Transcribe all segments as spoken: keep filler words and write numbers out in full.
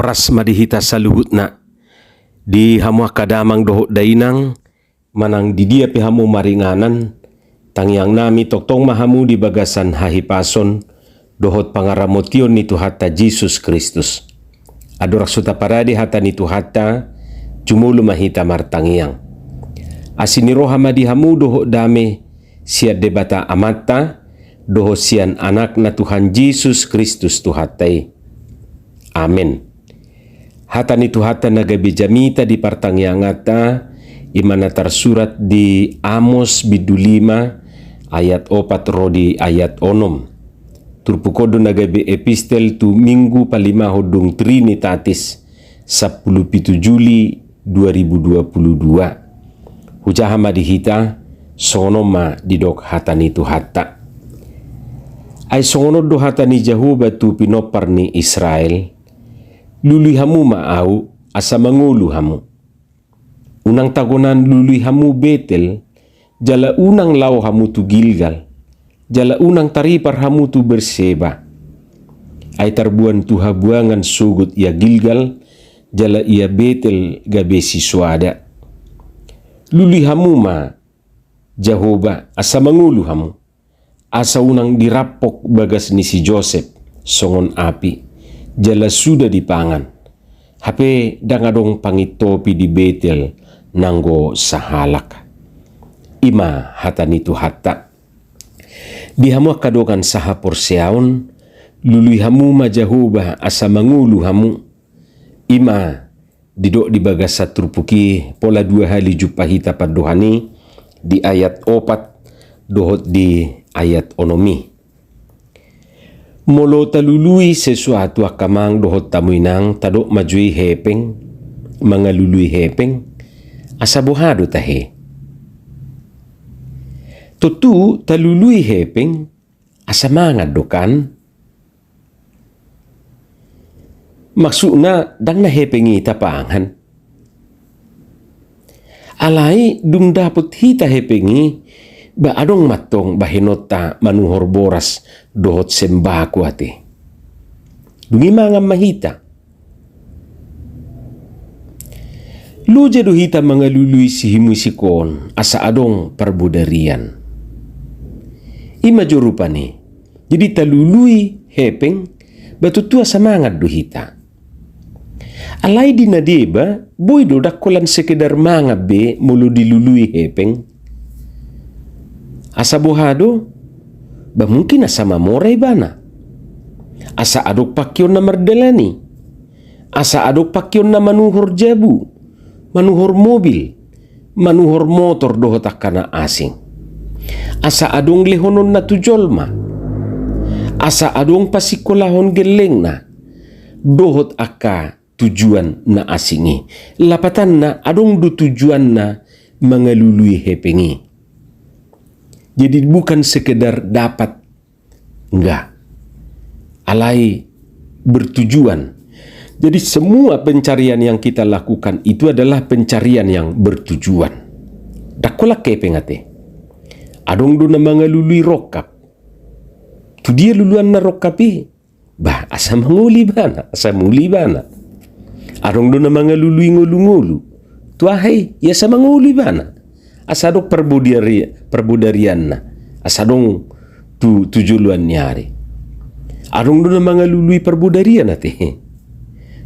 Horas ma di hita saluhutna. Di hamu angka damang dohot dainang, manang di dia pe hamu maringanan, tangiangnami tongtong ma hamu di bagasan hahipason dohot pangaramotion ni Tuhanta Jesus Kristus. Andorang so taparade hata ni Tuhanta, jumolo ma hita martangiang. Asi ni roha ma di hamu dohot dame sian Debata Amanta dohot sian Anakna Tuhan Jesus Kristus Tuhanta i. Amen. Hata ni Tuhanta na gabe jamita di partangianganta, i ma na tarsurat di Amos bindu lima ayat opat ro di ayat onom. Turpuk on do na gabe epistel tu Minggu palimahon dung Trinitatis, sampulu pitu Juli dua ribu dua puluh dua. Hujaha ma di hita, songon on ma didok hata ni Tuhanta. Ai songon on do hata ni Jahowa tu pinompar ni Israel: Lului hamu ma Ahu, asa mangolu hamu. Unang tagonan lului hamu Betel, jala unang laho hamu tu Gilgal, jala unang taripar hamu tu Berseba. Ai tarboan tu habuangan sogot ia Gilgal, jala ia Betel gabe sisoada. Lului hamu ma Jahowa, asa mangolu hamu, asa unang dirampok bagas ni si Josep songon api, jala suda dipangan. Hape ndang adong pangintopi di Betel nanggo sahalak. I ma hata ni Tuhanta. Di hamu angka dongan sahaporseaon, lului hamu ma Jahowa, asa mangolu hamu. I ma didok di bagasan turpuk i pola dua hali jumpa hita pandohan i, di ayat opat dohot di ayat onom i. Molo talului sesuatu angka amang dohot hamu inang, tadok ma jo i hepeng, mangalului hepeng, asa boha do tahe? Tontu talului hepeng asa mangan do kan? Maksudna, ndang na hepeng i tapangan. Alai dung dapot hita hepeng i, ba adong mantong bahenonta manuhor boras dohot sembako ate. Dung i mangan ma hita. Loja do hita mangalului sihimusik on asa adong parbodarian. I ma jo rupani. Jadi talului hepeng, ba tontu asa mangan do hita. Alai di na deba, boi do ndang holan sekedar mangan be molo dilului hepeng. Asa boha do? Ba mungkin asa mamora ibana. Asa adong pangkeon na mardalani. Asa adong pangkeon na manuhor jabu, manuhor mobil, manuhor motor dohot angka na asing. Asa adong lehononna tu jolma. Asa adong pasingkolahon gellengna dohot angka tujuan na asing i. Lapatanna, adong do tujuanna mangalului hepeng i. Jadi bukan sekedar dapat, enggak. Alai bertujuan. Jadi semua pencarian yang kita lakukan itu adalah pencarian yang bertujuan. Ndang holan hepeng ate. Adong do na mangalului rongkap. Tu dia luluanna rongkap i? Bah, asa mangolu ibana, asa muli ibana. Adong do na mangalului ngolu-ngolu. Tu aha i? Ia asa mangolu ibana. Asa adong parbodari-, parbodarianna. Asa adong tu, tu joloan ni ari. Adong do na mangalului parbodarian ate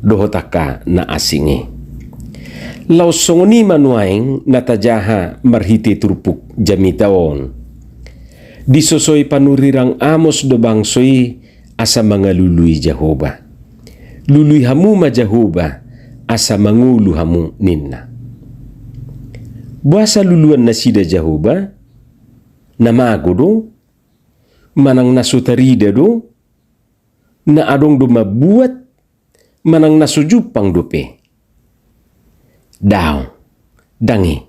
dohot angka na asing i. Laos songon i ma nuaeng na tajaha marhite turpuk jamita on. Disosoi panurirang Amos do bangso i asa mangalului Jahowa. Lului hamu ma Jahowa, asa mangolu hamu ninna. Boasa luluan nasida Jahowa? Na mago do? Manang na so tarida do? Na adong do mambuat? Manang na so jumpang dope? Daong, ndang i.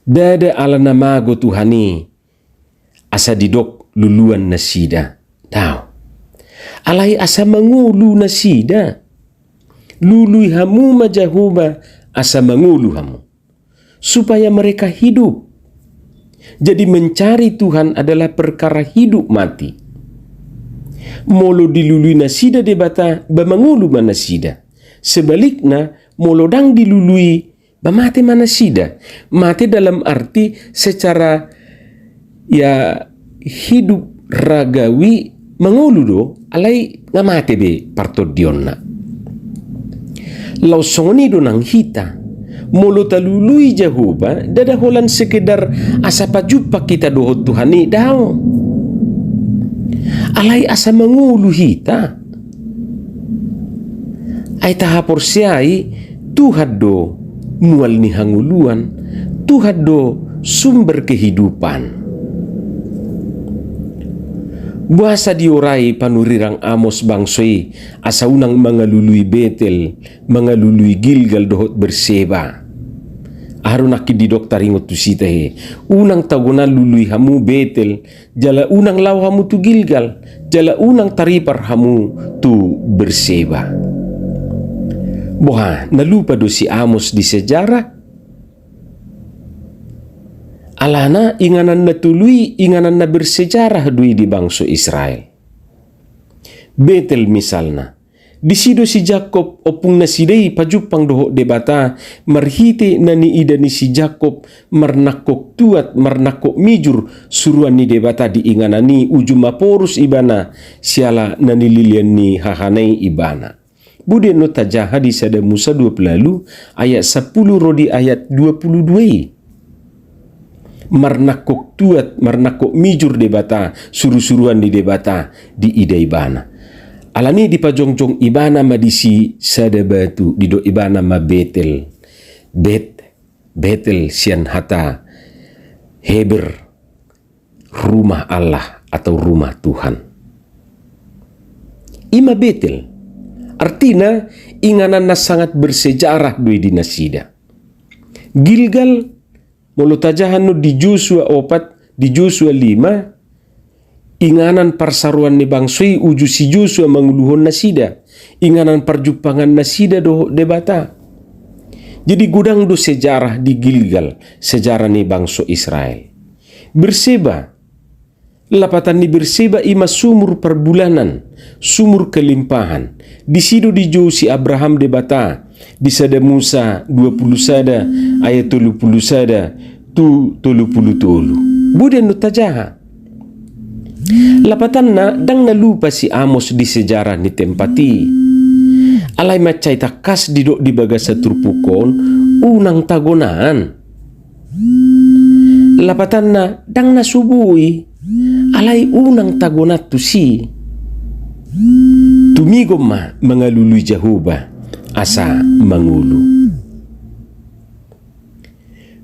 Ndada ala na mago Tuhan i asa didok luluan nasida. Daong. Alai asa mangolu nasida. Lului hamu ma Jahowa asa mangolu hamu. Supaya mereka hidup. Jadi mencari Tuhan adalah perkara hidup mati. Molo dilului nasida Debata, ba mangolu ma nasida. Sebalikna, molo ndang dilului, ba mate ma nasida. Mate dalam arti secara, ya, hidup ragawi mangolu do, alai nga mate be partondionna. Laos songon i do nang hita. Molo talului Jahowa, ndada holan sekedar asa pajumpang hita dohot Tuhan i, daong. Alai asa mangolu hita. Ai tahaporseai, Tuhan do mual ni hangoluan, Tuhan do sumber kehidupan. Boasa diorai panurirang Amos bangso i, asa unang mangalului Betel, mangalului Gilgal dohot Berseba? Aha do nangkin didok taringot tusi tahe? Unang tagonan lului hamu Betel, jala unang laho hamu tu Gilgal, jala unang taripar hamu tu Berseba. Boha, na lupa do si Amos di sejarah? Alana inganan na tolu i inganan na bersejarah do i di bangso Israel. Betel misalna. Disi do si Jakob, ompung nasida i pajumpang dohot Debata, marhite na niida ni si Jakob marnangkok tuat, marnangkok mijur suruan ni Debata di inganan i, uju maporus ibana siala na nililian ni hahana i ibana. Boi do annon tajaha di Sada Musa dua pulu ualu ayat sampulu ro di ayat dua pulu dua i. Marnangkok tuat, marnangkok mijur Debata, surusuruan ni Debata diida ibana. Alani i dipajongjong ibana ma disi sada batu, didok ibana ma Betel. Bet, Betel sian hata Heber, rumah Allah atau rumah Tuhan. I ma Betel. Artina, inganan na sangat bersejarah do i di nasida. Gilgal, molo tajaha annon di Josua opat, di Josua lima, inganan parsaroan ni bangso i uju si Josua manguluhon nasida, inganan parjumpangan nasida dohot Debata. Jadi godang do sejarah di Gilgal, sejarah ni bangso Israel. Berseba, lapatan ni Berseba i ma sumur parbulanan, sumur kelimpahan. Disi do dijou si Abraham Debata, di Sada Musa dua pulu sada ayat tolu pulu sada tu tolu pulu tolu. Boi do annon tajaha. Lapatanna, ndang na lupa si Amos di sejarah ni tempat i. Alai mansai tangkas didok di bagasan turpuk on, unang tagonan. Lapatanna, ndang na so boi, alai unang tagonan tusi. Tumigon ma mangalului Jahowa asa mangolu.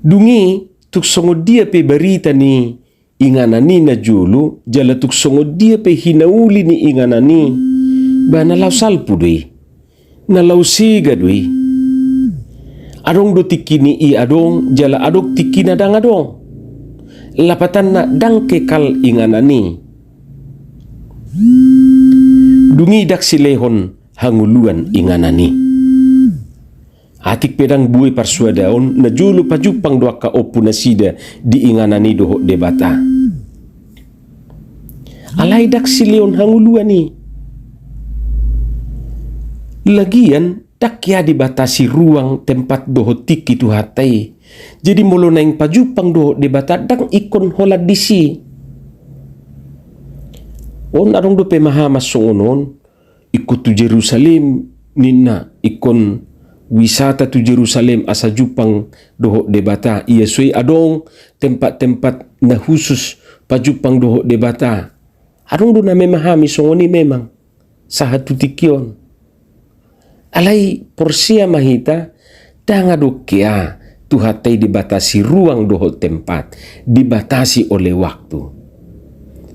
Dung i, tung songon dia pe barita ni inganan i najolo, jala tung songon dia pe hinauli ni inganan i, ba na laho salpu do i, na laho sega do i. Adong do tingki ni i adong, jala adong tingki na ndang adong. Lapatanna ndang kekal inganan i. Dung i ndang silehon hangoluan inganan i. Atik pe ndang boi parsuadaon, najolo pajumpang do angka ompu nasida di inganan i dohot Debata. Alai ndang silehon hangoluan i. Lagian ndang hea dibatasi ruang, tempat dohot tingki Tuhanta i. Jadi molo naeng pajumpang dohot Debata ndang ingkon holan disi. On adong do pemahaman songon on, ingkon tu Jerusalem ninna, ingkon wisata tu Jerusalem asa jumpang dohot Debata. Ia so i adong tempat-tempat na khusus pajumpang dohot Debata. Adong do na memahami songon i memang sahat tu tingki on. Alai porsea ma hita, ndang adong hea Tuhanta i dibatasi ruang dohot tempat, dibatasi oleh waktu.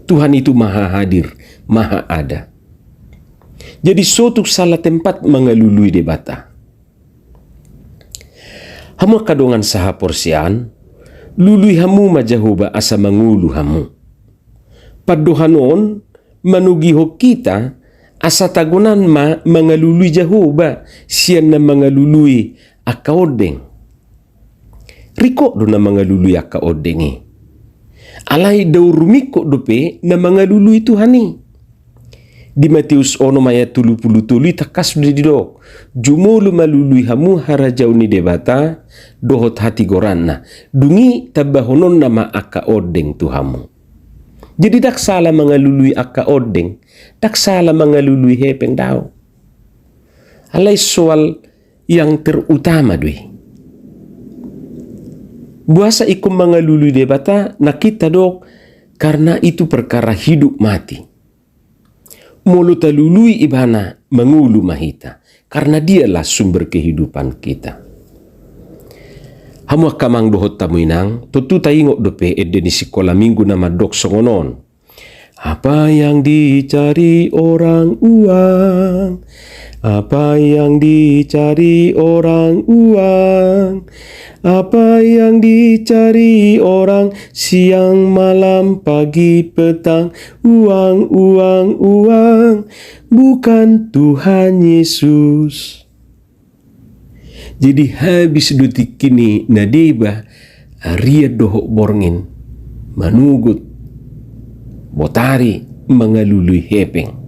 Tuhan itu maha hadir, maha ada. Jadi so tung salah tempat mangalului Debata. Hamu angka dongan sahaporseaon, lului hamu ma Jahowa asa mangolu hamu. Pandohan on manogihon hita asa tagonan ma mangalului Jahowa sian na mangalului angka ondeng. Ringkot do na mangalului angka ondeng i. Alai dao rumingkot dope na mangalului Tuhan i. Di Mateus onom ayat tolu pulu tolu i tangkas do didok, jumolo ma lului hamu harajaon ni Debata dohot hatigoranna, dung i tambahononna ma angka ondeng tu hamu. Jadi ndang sala mangalului angka ondeng, ndang sala mangalului hepeng, daong. Alai soal yang terutama do i. Boasa ingkon mangalului Debata? Na hita dok, karena itu perkara hidup mati. Molo talului Ibana, mangolu ma hita, karena Dialah sumber kehidupan kita. Hamu angka amang dohot hamu inang, tontu taingot dope ende ni sikola minggu na mandok songon on. Apa yang dicari orang uang? Apa yang dicari orang uang? Apa yang dicari orang siang, malam, pagi, petang? Uang, uang, uang, bukan Tuhan Yesus. Jadi habis do tingki ni na deba, arian dohot borngin, manogot, botari, mangalului hepeng.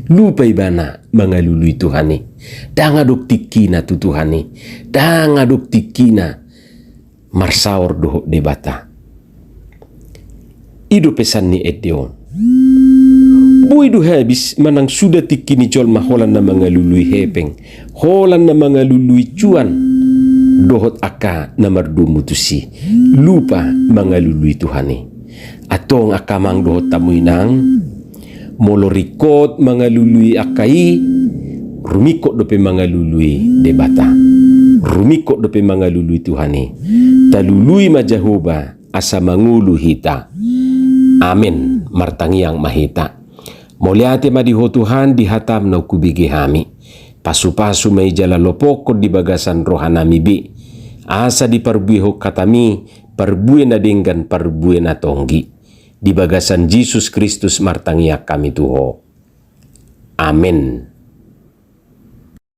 Lupa ibana mangalului Tuhan i. Ndang adong tingkina tu Tuhan i. Ndang adong tingkina marsaor dohot Debata. I do pesan ni ende on. Boi do habis manang suda tingki ni jolma holan na mangalului hepeng, holan na mangalului cuan, dohot angka na mardomu tusi, lupa mangalului Tuhan i. Antong angka amang dohot hamu inang, molo ringkot mangalului angka i, rumingkot dope mangalului Debata. Rumingkot dope mangalului Tuhan i. Talului ma Jahowa asa mangolu hita. Amen. Martangiang ma hita. Mauliate ma di Ho Tuhan di hataM naung hubege hami. Pasupasu ma i jala lopokkon di bagasan rohanami be. Asa diparbuehon hataMi, parbue na denggan, parbue na tonggi. Di bagasan Jesus Kristus martangiang hami tu Ho. Amen.